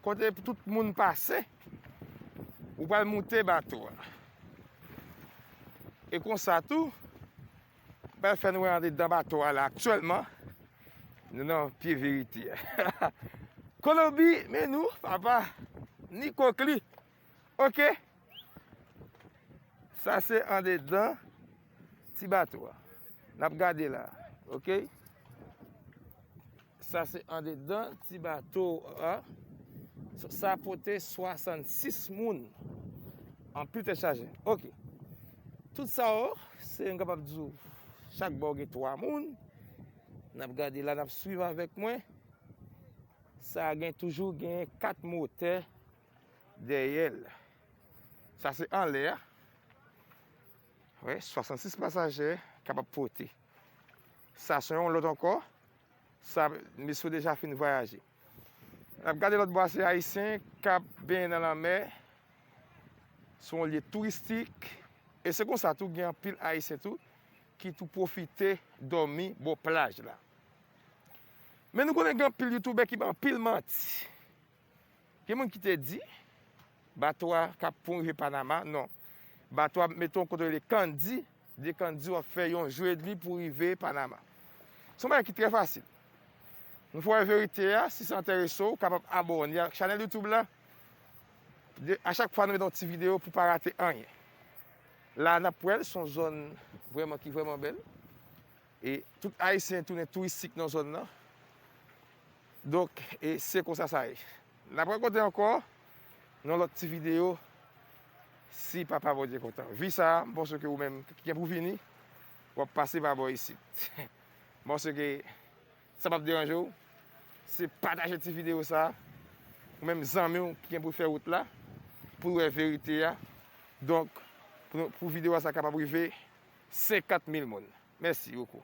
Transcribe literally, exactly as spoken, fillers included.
Kote pou tout moun pase, ou pral moute bato a. E konsa tou, pral fè nou wè andedan bato a la aktyèlman. Nou nan pye verite a. Kolobi, men nou, papa, ni kokli. Oke. Sa se andedan ti bato a. N ap gade la. Oke. Sa se andedan ti bato a. Sa pote swasannsis moun. Anpil tèt chaje. Oke. Tout sa yo, se m kapab di w, chak bò gen twa moun. N ap gade la, n ap swiv avèk mwen. Sa gen toujou gen kat motè dèyè l. Sa se anlè a. Wi, swasannsis pasaje kapab pote. Sa se yon lòt ankò. Sa, mesye deja fin vwayaje. N ap gade lòt bò a, se Ayisyen k ap benyen nan lanmè. Se yon lye touristik. E se konsa tou, gen anpil Ayisyen tou ki tou pwofite dòmi bò plaj la. Men nou konnen gen anpil youtubè ki bay anpil manti. Gen moun ki te di, bato a k ap pon rive Panama. Non. Bato a ap mete w kote rele Kandi. De Kandi, w ap fè yon jou edmi pou rive Panama. Se yon bagay ki trè fasil. Nou fè w wè verite a, si sa enterese w, ou kapab abòne ak chanèl YouTube la. De, a chak fwa nou mete yon ti videyo pou pa rate anyen. La, n ap wè l, se yon zòn vrèman ki vrèman bèl. E tout Ayisyen tounen touristik nan zòn nan. Donk, e se konsa sa ye. N ap rankontre ankò nan lòt ti videyo, si Papa Bondye kontan. Vi sa a, m panse ke ou menm ki gen pou vini, w ap pase pa bò isit. M panse ke sa p ap deranje w, se pataje ti videyo sa a, ou menm zanmi w ki gen pou fè wout la, pou l wè verite a. Donk, pou, pou videyo sa kapab rive senkant mil moun. Mèsi bokou.